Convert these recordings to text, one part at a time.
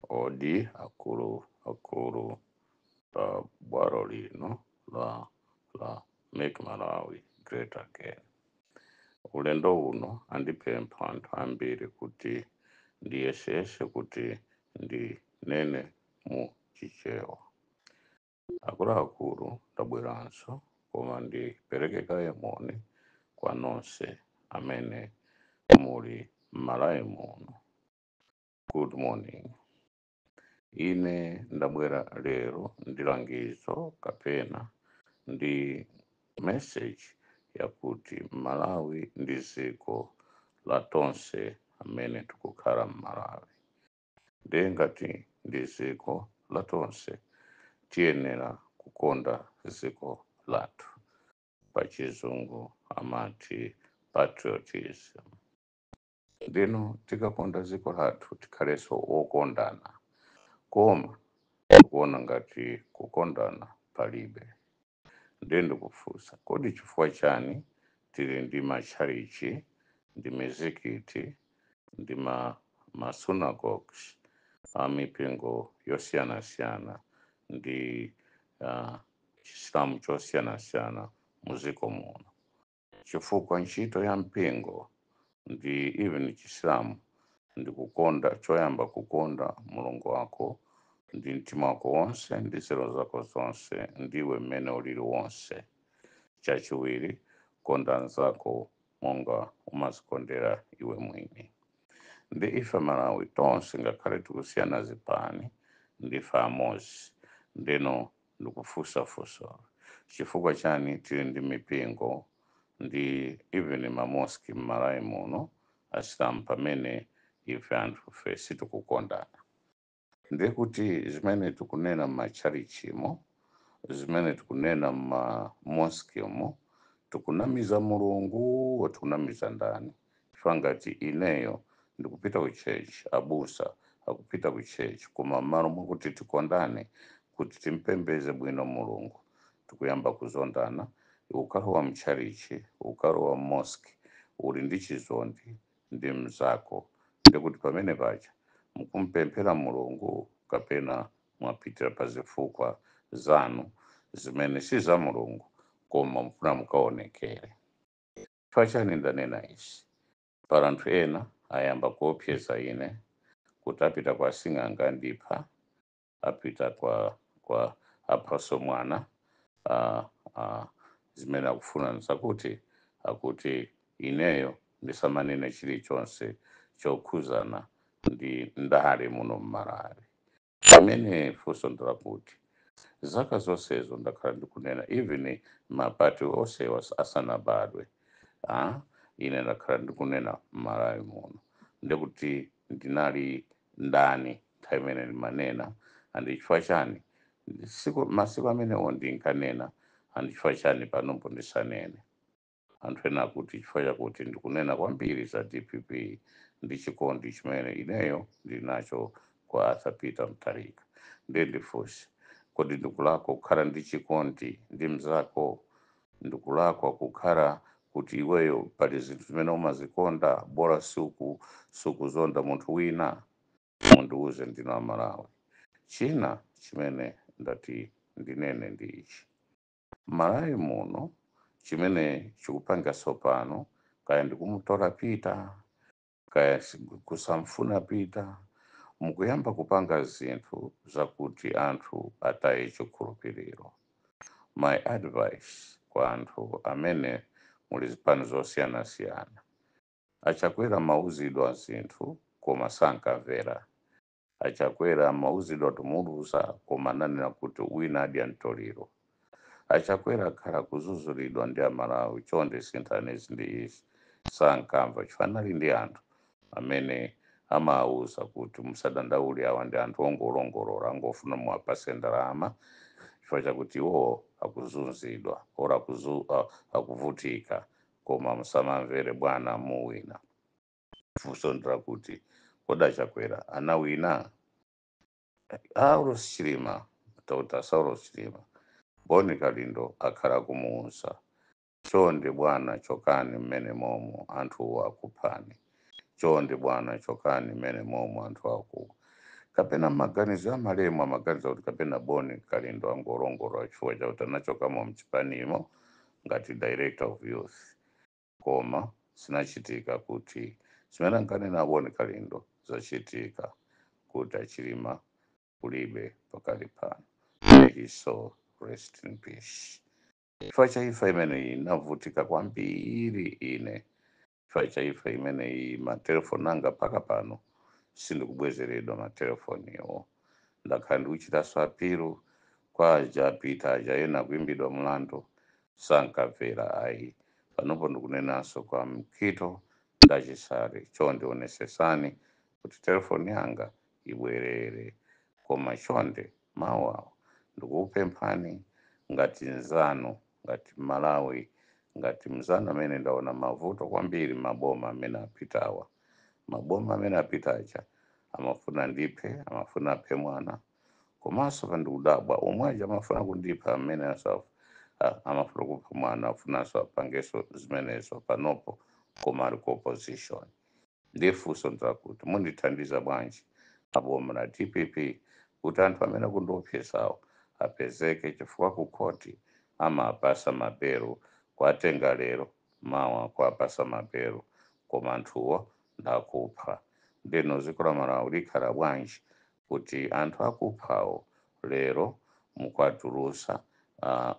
Odi akulu akulu bwalo lino la Make Malawi Great Again. Ulendo uno andipempha anthu ambiri kuti ndiyesese kuti ndinene mu Chichewa. Akuluakulu, ndabweranso, koma ndipereke kaye moni kwa nonse amene muli m'Malawi muno. Good morning. Ine ndabwera lero ndi langizo kapena ndi message yakuti Malawi ndi dziko la tonse amene tikukhala m'Malawi. Ndiye ngati ndi dziko la tonse, tiyenera kukonda dziko lathu. Pachizungu amati patriotism. Ndino tikakonda dziko lathu, tikhalenso okondana, koma tikuona ngati kukondana palibe. Ndiye ndikufunsa, kodi chifukwa chani tili ndi matchalichi ndi mizikiti ndi ma synagogues a mipingo yosiyanasiyana ndi Chisilamu chosiyanasiyana muziko muno? Chifukwa ntchito ya mpingo ndi even Chisilamu ndi kukonda, choyamba kukonda Mulungu wako ndi mtima wako wonse ndi nzeru zako zonse ndiwe mmene ulili wonse. Chachiwiri, konda anzako monga umazikondera iwe mwini. Ndi ife Malawi tonse, ngakhale tikusiyana zipani, ndife amodzi. Ndino ndikufunsafunsa, chifukwa chani tili ndi mipingo ndi even ma mosque m'Malawi muno, Asilamu, pamene ife anthu fe sitikukondana? Ndiye kuti zimene tikunena m'matchalichimo, zimene tikunena m'ma mosquemo, tikunamiza Mulungu, tikunamiza ndani? Chifukwa ngati ineyo ndikupita ku church, abusa akupita ku church, koma m'malo mwakuti tikondane kuti timpembeze bwino Mulungu, tikuyamba kuzondana. Ukalowa mchalichi, ukalowa mosque, uli ndi chizondi ndi mzako, ndikuti pamene paja mukumpemphera Mulungu kapena mwapitira pa zifukwa zanu zimene si za Mulungu, koma mufuna mukaonekere? Chifukwa chani ndanena izi? Pala anthu ena ayamba kuopseza ine kuti apita kwa sing'anga ndipha, apita kwa aphaso mwana. Zimene akufuna nzakuti akuti ineyo ndisamanene chilichonse chokhuzana ndi ndale muno m'Malawi. Pamene funso ndilakuti zaka zonsezo ndakhala ndikunena, even mapati onsewa asanabadwe, ine ndakhala ndikunena m'Malawi muno. Ndikuti ndinali ndani nthawi imene ndimanena? And chifukwa chani masiku amenewo ndinkanena, and chifukwa chani panopo ndisanene? Anthu ena akuti chifukwa chakuti ndikunena kwambiri za DPP ndi chikondi chimene ineyo ndinacho kwa Arthur Peter Mutharika. Ndiye ndifunse, kodi ndikulakwa kukhala ndi chikondi ndi mzako? Ndikulakwa kukhala kuti iweyo pali zinthu zimene umazikonda, bola sukuzonda munthu wina? Mundiuze ndinu Amalawi. China chimene ndati ndinene ndi ichi: Malawi muno chimene chikupanga tsopano, kaya ndikumutola Peter, kaya kusamfuna Peter, mukuyamba kupanga zinthu zakuti anthu ataye chikhulupiriro. My advice kwa anthu amene muli zipani zosiyanasiyana: Achakwera mauzidwa zinthu koma sankamvera. Achakwera mauzidwa tumuluza, koma ananena kuti wina adya mtoliro. Achakwera akhala kuzuzulidwa ndi Amalawi, chonde sinthani izi ndi izi, sankamva chifukwa anali ndi anthu amene amawuza kuti musadandaule, awa ndi anthu ongolongolola, angofuna muwapase ndalama chifukwa chakuti iwo akuzunzidwa or akuvutika, koma musamamvere bwana, muwina. Funso ndirakuti, kodi Achakwera anawina? Saulos Chilima, Dr. Saulos Chilima, Boni Kalindo akhala kumuuza, chonde bwana, chokani mmene momo, anthu akuphani. Chonde bwana, chokani mene momwe anthu aku kapena maganizo amalemu amaganiza kuti kapena Boni Kalindo angorongorwa chifukwa chakuti anachokamo mchipanimo ngati director of youth. Koma zinachitika kuti zimene ankanena Boni Kalindo zachitika, kuti aChilima kulibe pakali pano. May his soul rest in peace. Chifukwa cha imfa imeneyi inavutika kwambiri ine. Chifukwa cha imfa imeneyi, matelefoni anga paka pano sindikubwezeredwa matelefoniwo. Ndakhala ndikuchitanso appeal kwa aja apita aja, ena kuimbidwa mlandu sankamvera ayi. Panopo ndikunenanso kwa Mkhito ndachisale, chonde onesesani kuti telefoni yanga ibwerere. Koma chonde, mawu awo ndikukupemphani ngati nzanu, ngati Malawi, ngati mzanu amene ndaona mavuto kwambiri maboma amene apitawa. Maboma amene apita aja amafuna ndiphe, amafuna aphe mwana. Komanso pandikudabwa, omwe aja amafuna kundipha amene amafuna kupha mwana, afunanso apangenso zimenezo panopo, koma ali ku opposition. Ndifunso ndakuti mundithandiza bwanji aboma la DPP kuti anthu amene akundiopsezawo apezeke? Chifukwa ku khoti amapasa mabelo, kwatenga lero, mawa kwapasa mabelo, koma anthuwo ndakupha. Ndeno dziko la Malawi likhala bwanji kuti anthu akuphawo lero mukwatulusa?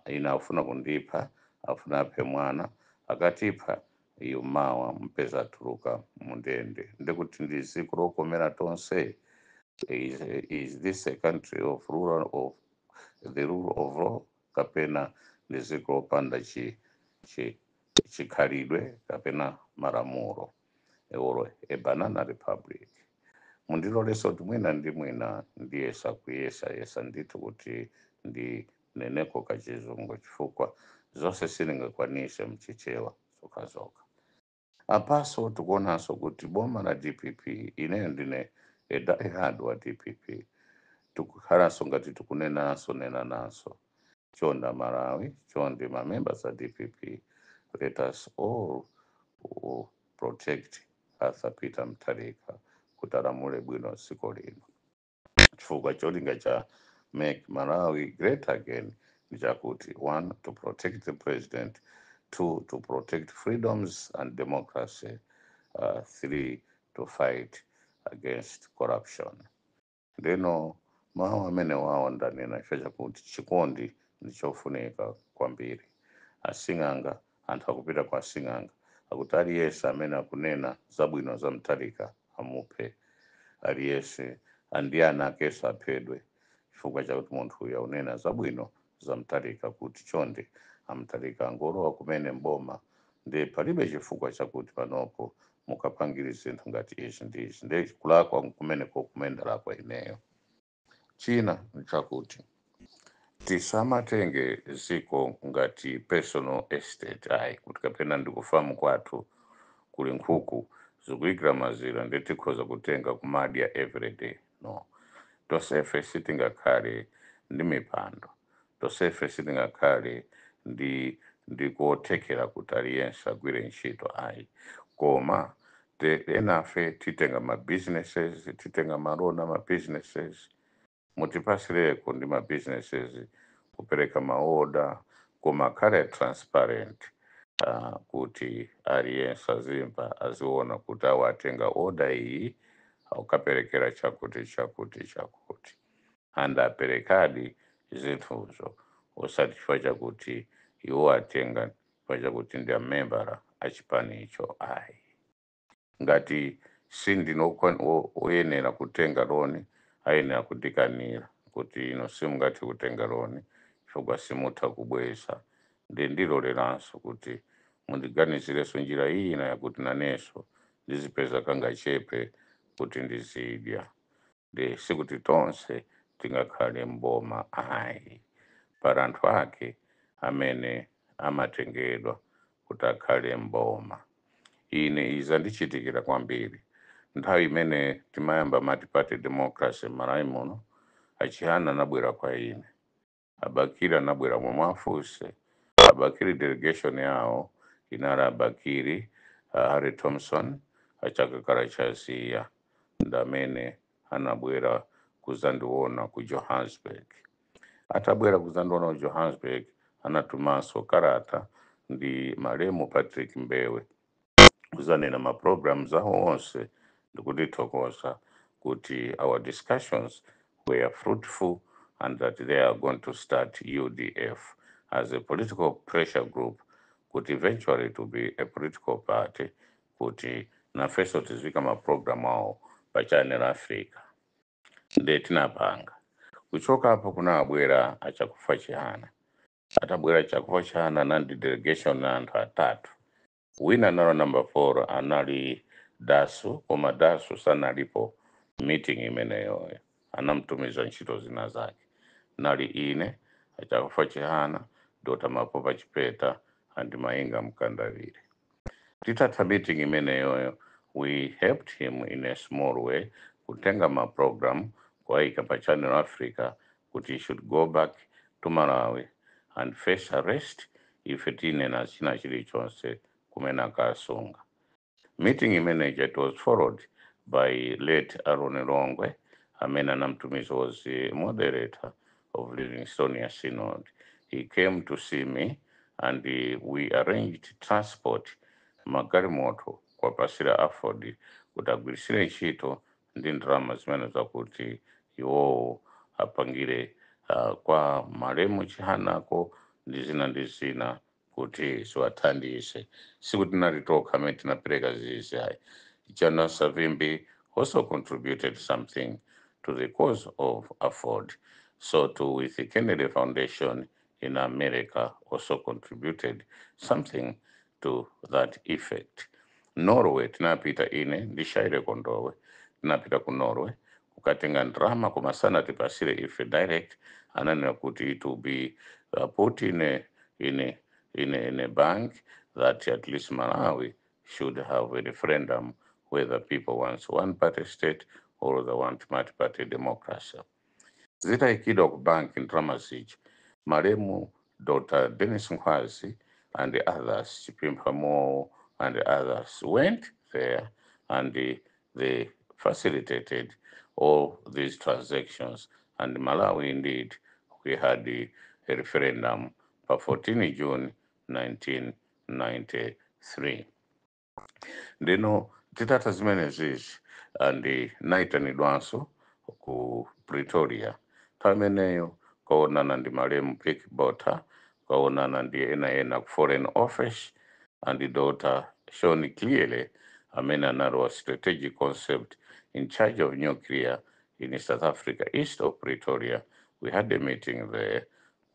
Ine afuna kundipha, afuna aphe mwana, akatipha iyo mawa mpeza atuluka mundende. Ndikuti ndi dziko lokomera tonse? Is this a country of rule of the rule of law, kapena ndi dziko lopanda chi chikhalidwe kapena malamulo, or a banana republic? Mundiloleso kuti mwina ndi mwina ndiyesa kuyesayesa ndithu kuti ndineneko kachizungu, chifukwa zonse sindingakwanise mchichewa zokhazokha. Apaso tikuonanso kuti boma la DPP, ineyo ndine a diehard wa DPP, tikukhalanso ngati tikunenanso nena naso, chonde Malawi, chonde ma members a DPP, let us all protect Arthur Peter Mutharika kuti alamule bwino dziko lino, chifukwa cholinga cha Make Malawi Great Again ndi chakuti, one, to protect the president; two, to protect freedoms and democracy; three, to fight against corruption. Ndeno mawu amene wawo ndanena chifukwa chakuti chikondi ndichofunika kwambiri. Asing'anga, anthu akupita kwa asing'anga, akuti aliyense amene akunena zabwino za Mutharika amuphe, aliyense andi ana akenso aphedwe, chifukwa chakuti munthu uyu akunena zabwino za Mutharika, kuti chonde aMutharika angolowa kumene mboma, ndi palibe chifukwa chakuti panopo mukapangire zinthu ngati izi ndi izi. Ndi kulakwa kumeneko kumene ndalakwa ineyo. China nchakuti tisamatenge ziko ngati personal estate ayi, kuti kapena ndikufamu kwathu kuli nkhuku zikuyikira mazira, ndi tikhoza kutenga kumadya everyday. No, tonsefe sitingakhale ndi mipando, tonsefe sitingakhale ndi kothekera kuti aliyense agwire ntchito ayi. Koma enafe titenga ma businesses, titenga malona ma businesses, mutipasireko ndi ma businesses kupereka maoda, koma akhale transparent, kuti aliyense azimva, aziona kuti awo atenga oda iyi, aukaperekera chakuti chakuti chakuti, and aperekadi zinthuzo, osati chifukwa chakuti iwo atenga chifukwa chakuti ndi amembala achipanicho ayi. Ngati sindino oyenera kutenga loni, ayenera kudikanira kuti ino simungathe kutenga loni chifukwa simutha kubweza. Ndi ndiloleranso kuti mundiganizirenso njira ina yakuti nanenso ndizipeza kangachepe kuti ndizidya. Ndi sikuti tonse tingakhale mboma ayi, pali anthu ake amene amatengedwa kuti akhale mboma. Ine izandichitikira kwambiri nthawi imene timayamba multi-party democracy m'Malawi muno. AChihana anabwera kwa ine, aBakili anabwera, momwe afunse aBakili, delegation yawo inali aBakili, Harry Thompson, Achakakala Chaziya ndamene anabwera kuzandiona ku Johannesburg. Atabwera kuzandiona ku Johannesburg, anatumanso kalata ndi malemu Patrick Mbewe kuzanena ma programs awo onse ndikutithokoza kuti our discussions were fruitful and that they are going to start UDF as a political pressure group, kuti eventually to be a political party, kuti nafeso tizika ma program awo pa Channel Africa. Nde tinapanga. Kuchoka apo kunabwera aChakufwa Chihana. Atabwera Chakufwa Chihana nandi delegation na anthu atatu. Wina nalo number 4 anali Dasu, koma Dasu sanalipo meeting imeneyoyo, anamtumiza ntchito zina zake. Nali ine, aChakufwa Chihana, Dr. Mapopa Chipeta and Mainga Mkandawire. Titatha meeting imeneyoyo, we helped him in a small way kutenga ma program kuayika pa Channel Africa kuti he should go back to Malawi and face arrest ife tinena china chilichonse kumene akasunga. Meeting imeneja, it was followed by late Aaron Longwe amene anamtumiza, was the moderator of Livingstonia Synod. He came to see me and we arranged transport, magalimoto kuwapasira AFORD kuti agwirisire ntchito ndi ndalama zimene zakuti iwowo apangire kwa malemu Chihanako ndi zina ndi zina kuti ziwathandize. Sikuti tinali tokha amene tinapereka zizi, ayi. Jana Savimbi also contributed something to the cause of AFORD. So too with the Kennedy Foundation in America also contributed something to that effect. Norway tinapita ine ndi Shaire Kondowe, tinapita ku Norway kukatenga ndalama, koma sanatipasire ife direct. Ananena kuti it will be put in a bank, that at least Malawi should have a referendum whether people want one party state or they want multi-party democracy. Zitayikidwa ku banki ndalama zija, malemu Dr. Dennis Nkhwazi and the others, Chipimpha Mo and the others, went there and they facilitated all these transactions. And Malawi indeed, we had a referendum pa 14 June 1993. Ndino titatha zimene zizi and naitanidwanso ku Pretoria nthawi imeneyo kaonana ndi malemu Pik Botha, kaonana ndi ena ena ku Foreign Office and Dr. Sean Clearly amene anali wa strategic concept in charge of nuclear in South Africa, east of Pretoria. We had a meeting there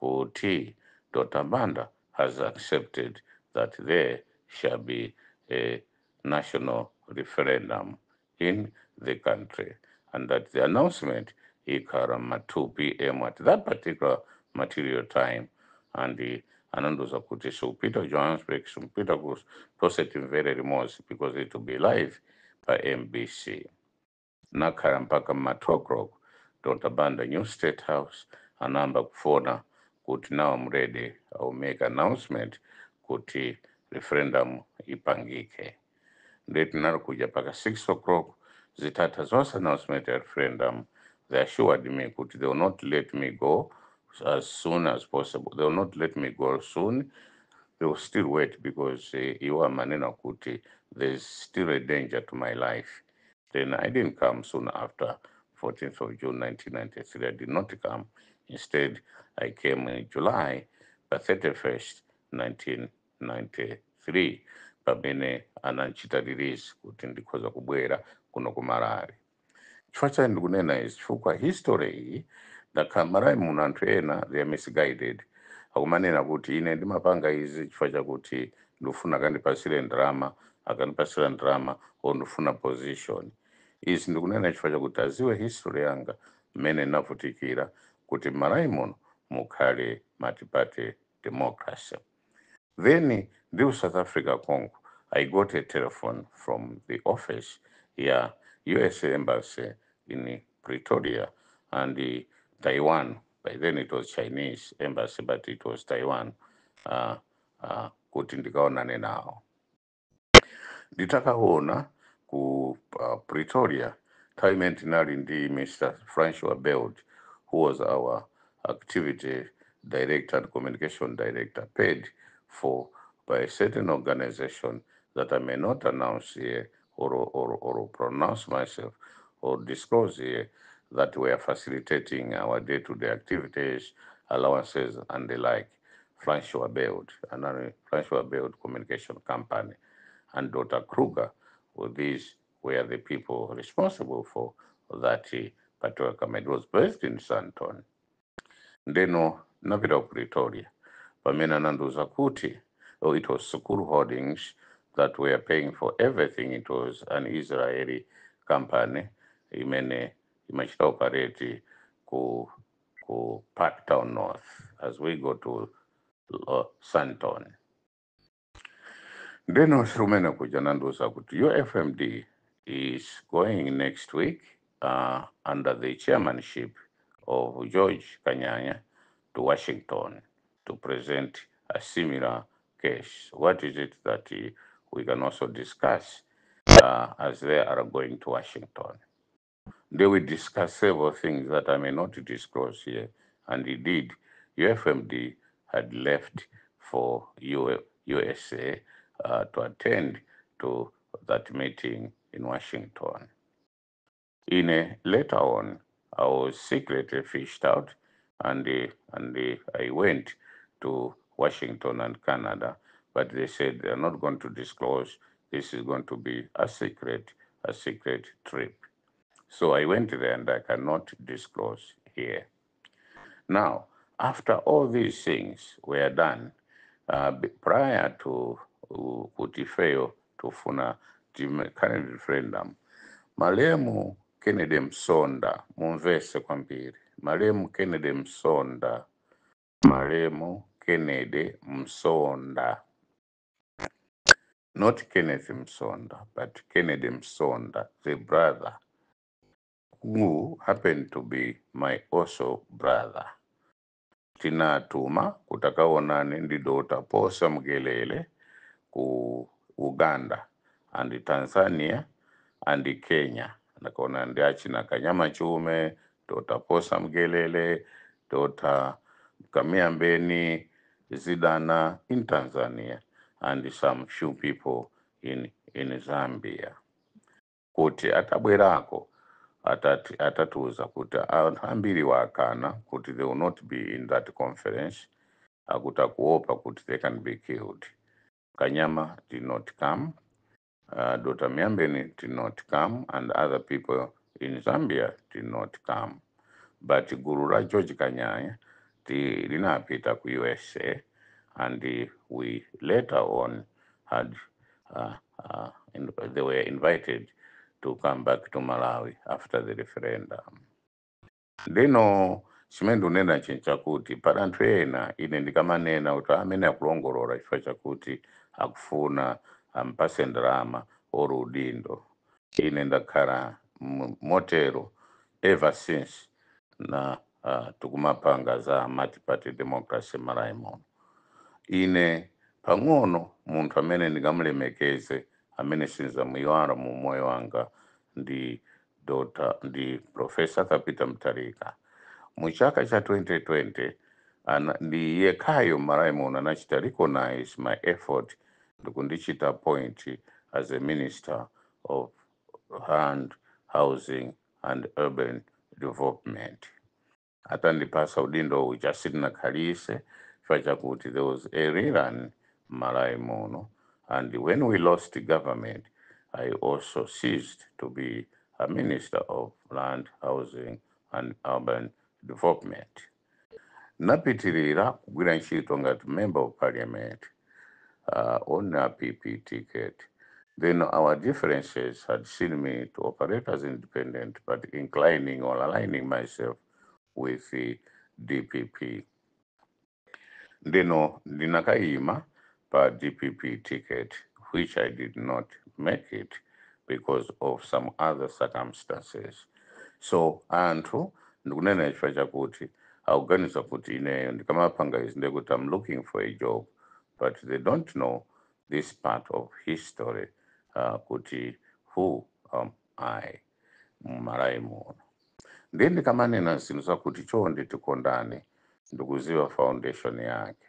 kuti Dr. Banda has accepted that there shall be a national referendum in the country and that the announcement ikhala ma 2 p.m. at that particular material time. And anandiuza kuti siupita Johannesburg, simpita ku tonse timvere limodzi because it will be live pa MBC. Nakhala mpaka ma 2 o'clock. Dr. Banda, New State House, anayamba kufona kuti now I'm ready, I will make announcement kuti referendum ipangike. Ndeti nali kuja paka 6 o'clock. Zitatha zonse announcement ya referendum, they assured me kuti they will not let me go as soon as possible. They will not let me go soon, they will still wait because iwo amanena kuti there's still a danger to my life. Then I didn't come soon after 14th of June 1993. I did not come. Instead, I came in July, the 31st, 1993, pamene ananchita release kuti ndikhoza kubwera kuno ku Malawi. Chifukwa chani ndikunena izi? Chifukwa history iyi ndakhala Malawi muno, anthu ena they are misguided, akumanena kuti ine ndimapanga izi chifukwa chakuti ndikufuna akandipasire ndalama, akandipasira ndalama, or ndikufuna position. Izi ndikunena chifukwa chakuti aziwe history yanga mmene navutikira kuti Malawi muno mukhale multi-party democracy. Then ndi South Africa Congo, I got a telephone from the office ya US Embassy in Pretoria and the Taiwan. By then it was Chinese embassy, but it was Taiwan. Kuti ndikaonane nawo. Nditakaona Ku Pretoria nthawi imene tinali ndi Mr. Francois Beld, who was our activity director and communication director, paid for by a certain organization that I may not announce here or pronounce myself or disclose here, that were facilitating our day-to-day activities, allowances, and the like. Francois Beld, another Francois Beld Communication Company, and Dr. Kruger. Well, these were the people responsible for that particular company. It was based in Sandton. Ndeno napita ku Pretoria pamene anandiuza kuti, oh, it was Sukuru Holdings that were paying for everything. It was an Israeli company imene imachita operate ku Parktown North as we go to Sandton. Ndeno kumene kuja anandiuza kuti UFMD is going next week under the chairmanship of George Kanyanya to Washington to present a similar case. What is it that we can also discuss as they are going to Washington? They will discuss several things that I may not disclose here. And indeed, UFMD had left for USA to attend to that meeting in Washington. In a, later on, I was secretly fished out and I went to Washington and Canada, but they said they are not going to disclose. This is going to be a secret trip. So I went there and I cannot disclose here. Now, after all these things were done, prior to kuti ifeyo tufuna tikhale referendum, malemu Kennedy Msonda, mumvese kwambiri, malemu Kennedy Msonda, malemu Kennedy Msonda, not Kenneth Msonda, but Kennedy Msonda, the brother, who happened to be my also brother. Tinatuma kuti akaonane ndi Dr. Posa Mgelele ku Uganda and Tanzania and Kenya. Nakaona ndi achina Kanyama Chume, Dr. Posa Mgelele, Dr. Kamiambeni Zidana in Tanzania and some few people in Zambia. Kuti atabwerako atatiuza kuti anthu ambiri wakana kuti they will not be in that conference, akuti akuopa kuti they can be killed. Kanyama did not come, Dr. Miambeni did not come, and other people in Zambia did not come. But gulu la George Kanyanya linapita ku USA, and we later on had they were invited to come back to Malawi after the referendum. Ndino chimene ndikunena chinhu chakuti pali anthu ena ine ndikamanena kuti amene akulongolola chifukwa chakuti akufuna ampase ndalama or udindo. Ine ndakhala motero ever since na tikumapanga za multi-party democracy Malawi muno. Ine pang'ono munthu amene ndingamulemekeze amene sinzamuyiwala mu moyo wanga ndi Dr. ndi Professor Peter Mutharika. Mu chaka cha 2020 ndi yekhayo Malawi muno anachita recognize my effort ndikundichita appoint as a minister of Land, Housing and Urban Development. Atandipasa udindo uja sitinakhalise chifukwa chakuti there was a rerun Malawi muno, and when we lost the government, I also ceased to be a minister of Land, Housing and Urban Development. Napitirira kugwira ntchito ngati member of parliament on a PP ticket. Then our differences had seen me to operate as independent, but inclining or aligning myself with the DPP. Ndino ndinakayima pa DPP ticket, which I did not make it because of some other circumstances. So anthu ndikunena chifukwa chakuti akuganiza kuti ineyo ndikamapanga izi ndekuti I'm looking for a job, but they don't know this part of history, kuti Who am I mumalawi muno? Ndiye ndikamanena zinthu zakuti chonde tikondane, ndikuziwa foundation yake.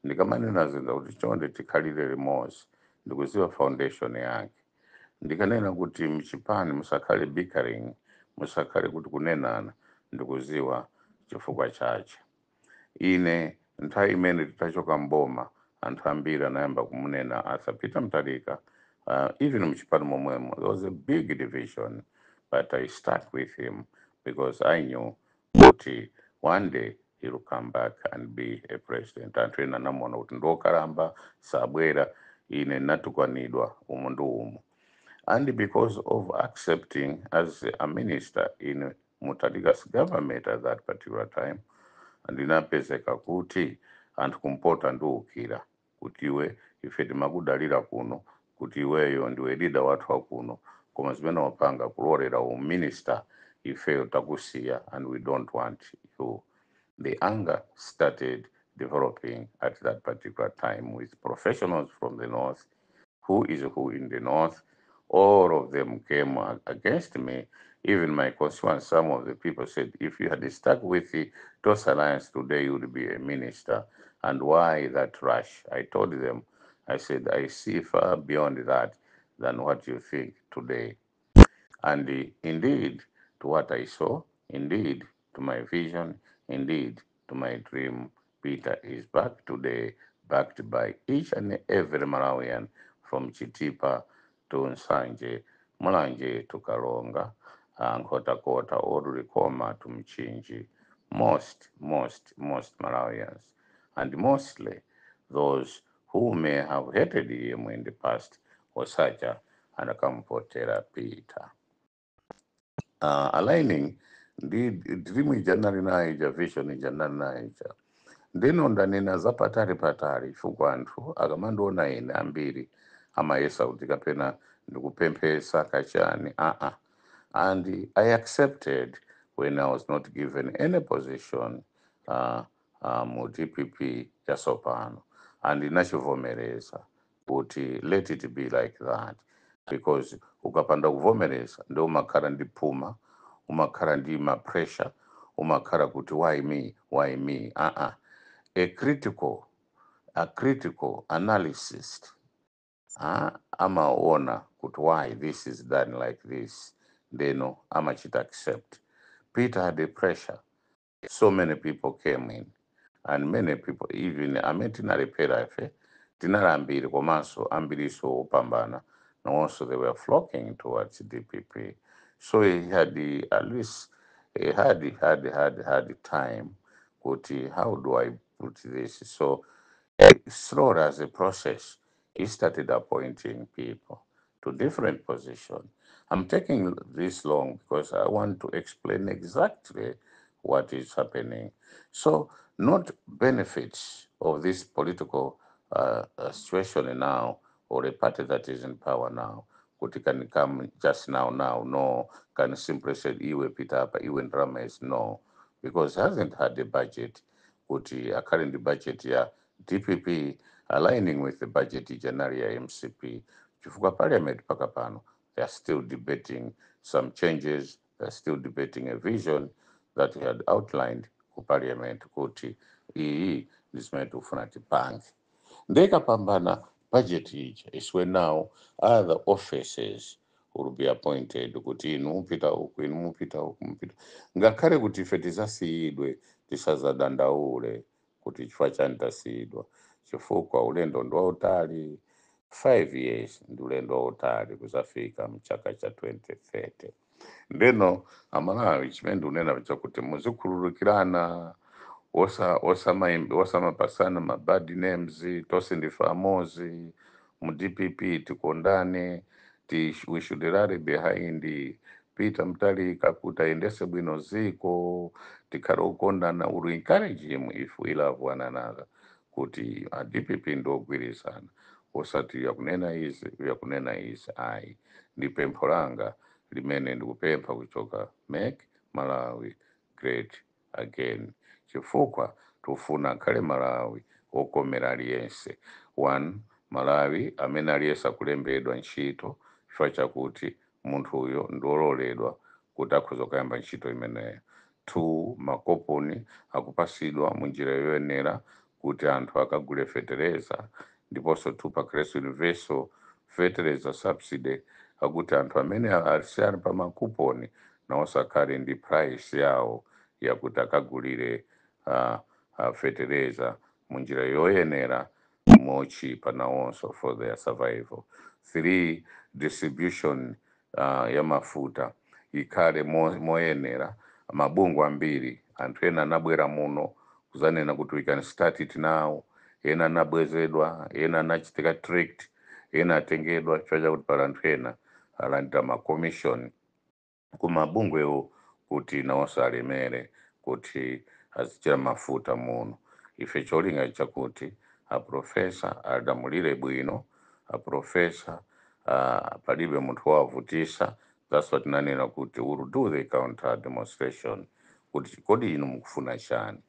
Ndikamanena zinthu zakuti chonde tikhalire limodzi, ndikuziwa foundation yake. Ndikanena kuti mchipani musakhale bickering, musakhale kuti kunenana, ndikuziwa chifukwa chache. Ine nthawi imene titachoka mboma, anthu ambiri anayamba kumunena Arthur Peter Mutharika. Even mchipani momwemo there was a big division, but I stuck with him because I knew kuti one day he will come back and be a president. Anthu ena anamuona kuti ndokalamba, sabwera. Ine natukwanidwa umu ndi umu, and because of accepting as a minister in Mutharika's government at that particular time, ndinapezeka kuti anthu kumpoto andiwukira kuti, "Iwe, ife timakudalira kuno kuti iweyo ndiwe leader wathu wakuno, koma zimene wapanga kulolera uminister, ifeyo takusiya and we don't want you." The anger started developing at that particular time with professionals from the north, who is who in the north. All of them came against me. Even my constituents, some of the people said, "If you had stuck with the Tonse Alliance today, you would be a minister. And why that rush?" I told them, I said, "I see far beyond that than what you think today." And indeed, to what I saw, indeed, to my vision, indeed, to my dream, Peter is back today, backed by each and every Malawian from Chitipa to Nsanje, Mulanje to Karonga, Nkhotakota or Likoma to Mchinji. Most, most, most Malawians, and mostly those who may have hated him in the past, osaja anakamupotera Peter. Aligning ndi dream ija nali nayo ija, vision ija nali nayo ija. Ndino ndanena zapatali patali chifukwa anthu akamandiona ine ambiri amayesa kuti kapena ndikupemphesa kachani. Aa, and I accepted when I was not given any position mu DPP yatsopano, and ndinachivomereza kuti let it be like that, because ukapanda kuvomereza ndi umakhala ndi phuma, umakhala ndi ma pressure, umakhala kuti, "Why me? Why me?" Uh-uh. A critical analysis amaona kuti why this is done like this, ndeno amachita accept. Peter had a pressure. So many people came in, and many people, even amene tinalephera ife tinali ambiri, komanso ambiriso opambana nawonso, they were flocking towards DPP. So he had at least he had time kuti, how do I put this? So slowly, as a process, he started appointing people to different positions. I'm taking this long because I want to explain exactly what is happening. So, not benefits of this political situation now or a party that is in power now. Kuti can come just now, now, no, can simply say, "Iwe pita apa, iwe ndalama is," no, because hasn't had a budget. Kuti a current budget ya DPP aligning with the budget ija ya MCP. Chifukwa parliament paka pano, they are still debating some changes, they're still debating a vision that he had outlined ku parliament kuti iyi ndi zimene tikufuna tipange. Ndikapambana budget ija is when now other offices will be appointed kuti inu mupita uku, inu mupita uku, mupita, ngakhale kuti ife tisasiyidwe, tisazadandaule kuti chifukwa chani tasiyidwa, chifukwa ulendo ndi wautali. 5 years ndi ulendo wautali kuzafika mchaka cha 2030. Ndeno Amalawi, chimene ndikunena chakuti muzikhululukirana, osamapasana ma bad names. Tonse ndife amodzi mu DPP. Tikondane. We should rally behind Peter Mutharika kuti ayendese bwino ziko. Tikhale okondana. We encourage him if we love one another, kuti a DPP ndiogwirizana, osati yakunena izi, yakunena izi, ayi. Ndi pempho langa limene ndikupempha kuchoka Make Malawi Great Again, chifukwa tufuna akhale Malawi okomera aliyense, one Malawi amene aliyense akulembedwa ntchito. Chifukwa chakuti munthu uyo ndiwololedwa kuti akhoza kuyamba ntchito imeneyo. Two, makoponi akupasidwa munjira yoyenera kuti anthu akagule fetereza, ndiponso two, pakhalenso universal fertilizer subsidy, akuti anthu amene ali pa makuponi nawonso akhale ndi price yawo yakuti akagulire fetereza munjira yoyenera mochipa nawonso for their survival. Three, distribution ya mafuta ikhale moyenera. Mabungwe ambiri, anthu ena anabwera muno kuzanena kuti we can start it now, ena anabwezedwa, ena anachitika tricked, ena atengedwa chifukwa chakuti pali anthu ena alandira ma commission kumabungwewo kuti nawonso alemere kuti azichira mafuta muno. Ife cholinga chakuti aprofesa alamulire bwino, aprofesa palibe munthu wawavutisa. That's what tinanena kuti we will do the counter demonstration, kuti kodi inu mukufuna chani?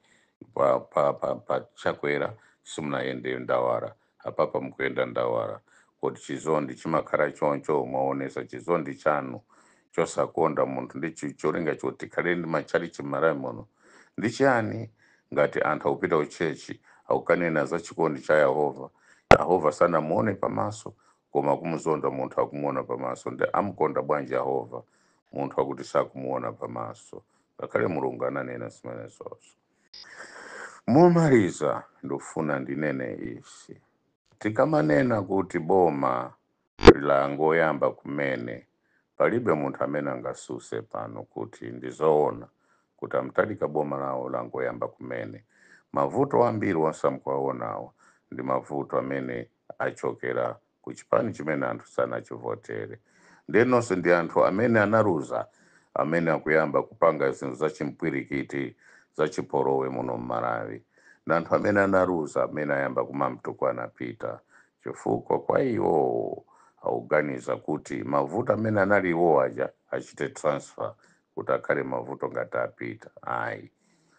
Pa Chakwera simunayende ndawara, apapa mukuyenda ndawara. Kodi chizondi chimakhala choncho? Mwaonesa chizondi chanu chosakonda munthu ndi cholinga choti tikhale ndi matchalichi m'Malawi muno ndi chiyani? Ngati anthu akupita ku chechi akukanena za chikondi cha Yehova, Yehova sanamuone pamaso, koma kumuzonda munthu akumuona pamaso, ndi amukonda bwanji Yehova munthu akuti sakumuona pamaso, ngakhale Mulungu ananena zimenezozo? Momaliza, ndikufuna ndinene izi: tikamanena kuti boma langoyamba kumene, palibe munthu amene angasuse pano kuti ndizoona kuti a Mutharika boma lawo langoyamba kumene. Mavuto ambiri onse mukuwaonawo ndi mavuto amene achokera ku chipani chimene anthu sanachivotere. Ndenonso ndi anthu amene analuza amene akuyamba kupanga zinthu zachimpwirikiti, zachipolowe muno mMalawi, na anthu amene analuza amene ayamba kumamtukwana Peter, chifukwa kwa iwo akuganiza kuti mavuto amene anali iwo aja achite transfer kuti akhale mavuto ngati a Peter. Ayi,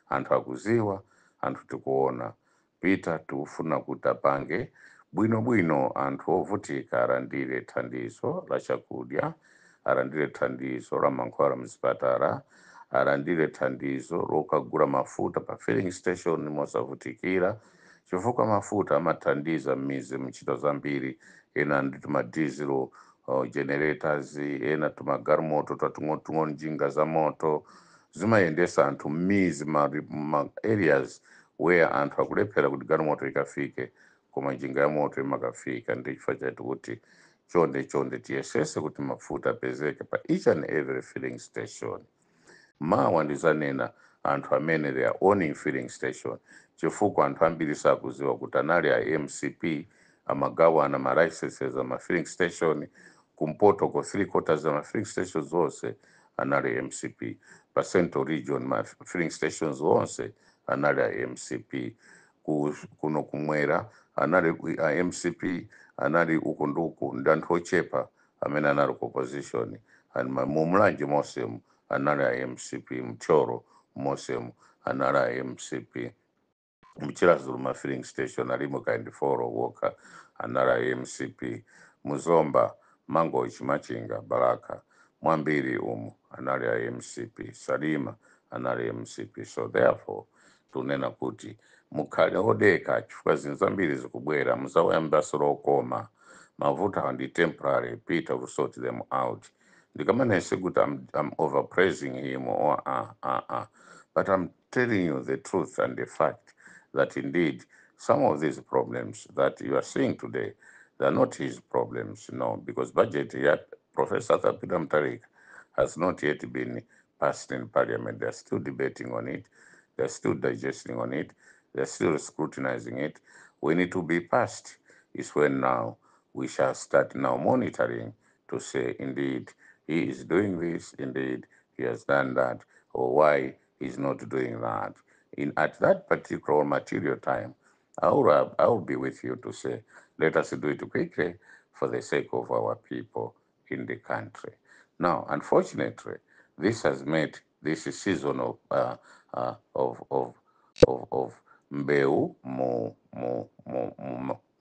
anthu akuziwa, anthu tikuona. Peter tikufuna kuti apange bwinobwino, anthu ovutika alandire thandizo la chakudya, alandire thandizo la mankhwala mzipatala, alandire thandizo lokagula mafuta pa filling station mosavutikira, chifukwa mafuta amathandiza m'mizi mntchito zambiri. Ena ndi tumadizelo generators, ena tumagalimoto twating'oting'ono, njinga za moto zimayendesa anthu m'mizi, ma areas where anthu akulephera kuti galimoto ikafike, koma njinga ya moto imakafika. Ndi chifukwa chati kuti chonde chonde tiyesese kuti mafuta apezeke pa each and every filling station. Mawa ndizanena anthu amene they are owning filling station, chifukwa anthu ambiri sakuziwa kuti anali a MCP amagawana ma licenses ama filling station kumpoto ko. Three quarters ama filling stations zonse anali MCP. Pa Central Region ma filling stations onse anali a MCP. Kuno kumwera anali a MCP, anali uku ndi uku, ndi anthu ochepa amene anali ku opposition. And mu Mulanje monsemu anali a MCP, mThyolo monsemu anali a MCP, muChiradzulu ma filling station alimo kind four wokha anali a MCP, muZomba, Mangochi, Machinga, Balaka, mwambiri umu anali a MCP, Salima anali MCP. So therefore tunena kuti mukhale odeka, chifukwa zinthu zambiri zikubwera, muzawayambaso lokoma. Mavuto awa ndi temporary. Peter will sort them out. Ndikamanese kuti I'm overpraising him or but I'm telling you the truth and the fact that indeed some of these problems that you are seeing today, they are not his problems, no, because budget yet Professor Arthur Peter Mutharika has not yet been passed in parliament. They're still debating on it, they're still digesting on it, they're still scrutinizing it. When it will be passed is when now we shall start now monitoring to say indeed he is doing this, indeed he has done that, or why he's not doing that. In at that particular material time, I will be with you to say, let us do it quickly for the sake of our people in the country. Now, unfortunately, this has made this season of mbeu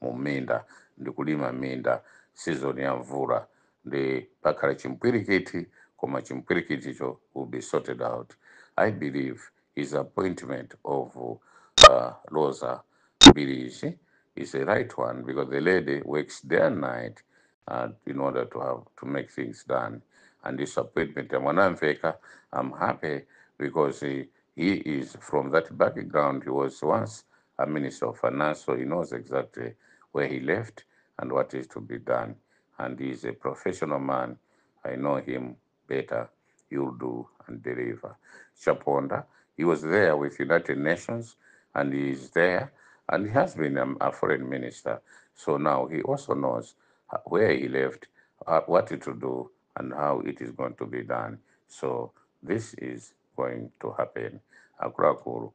mu minda ndikulima minda, season ya mvula. Ndi pakhala chimpwirikiti, koma chimpwirikiticho will be sorted out. I believe his appointment of Rosa Mbilizi is the right one because the lady works day and night in order to have to make things done. And this appointment, Mwanamveka, I'm happy because he is from that background. He was once a minister of finance, so he knows exactly where he left and what is to be done. And he's a professional man. I know him better. He will do and deliver. Chaponda, he was there with United Nations, and he is there, and he has been a foreign minister. So now he also knows where he left, what to do, and how it is going to be done. So this is going to happen. Akuluakulu,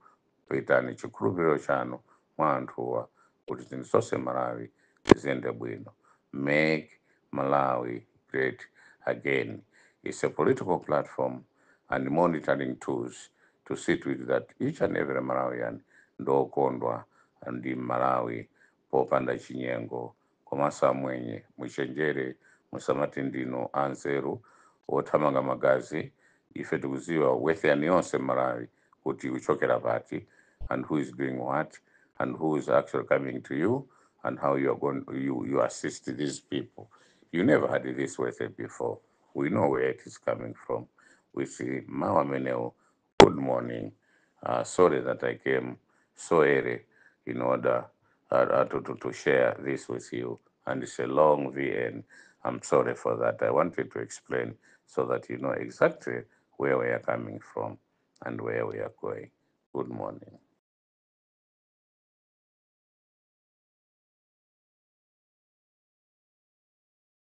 pitani chikhulupiriro chanu mwa anthuwa kuti zinthu zonse Malawi ziyende bwino. Make Malawi great again. It's a political platform and monitoring tools to see to it that each and every Malawian ndokondwa ndi Malawi popanda chinyengo. Komanso amwenye muchenjere, musamati ndinu anzeru othamanga magazi. Ife tikuziwa wealth yanu yonse Malawi kuti kuchokera pati and who is doing what and who is actually coming to you and how you are going you assist these people. You never had this wealth before. We know where it is coming from. We see mawa amenewo. Good morning. Sorry that I came so early in order to share this with you, and it's a long VN. I'm sorry for that. I wanted to explain so that you know exactly where we are coming from and where we are going. Good morning.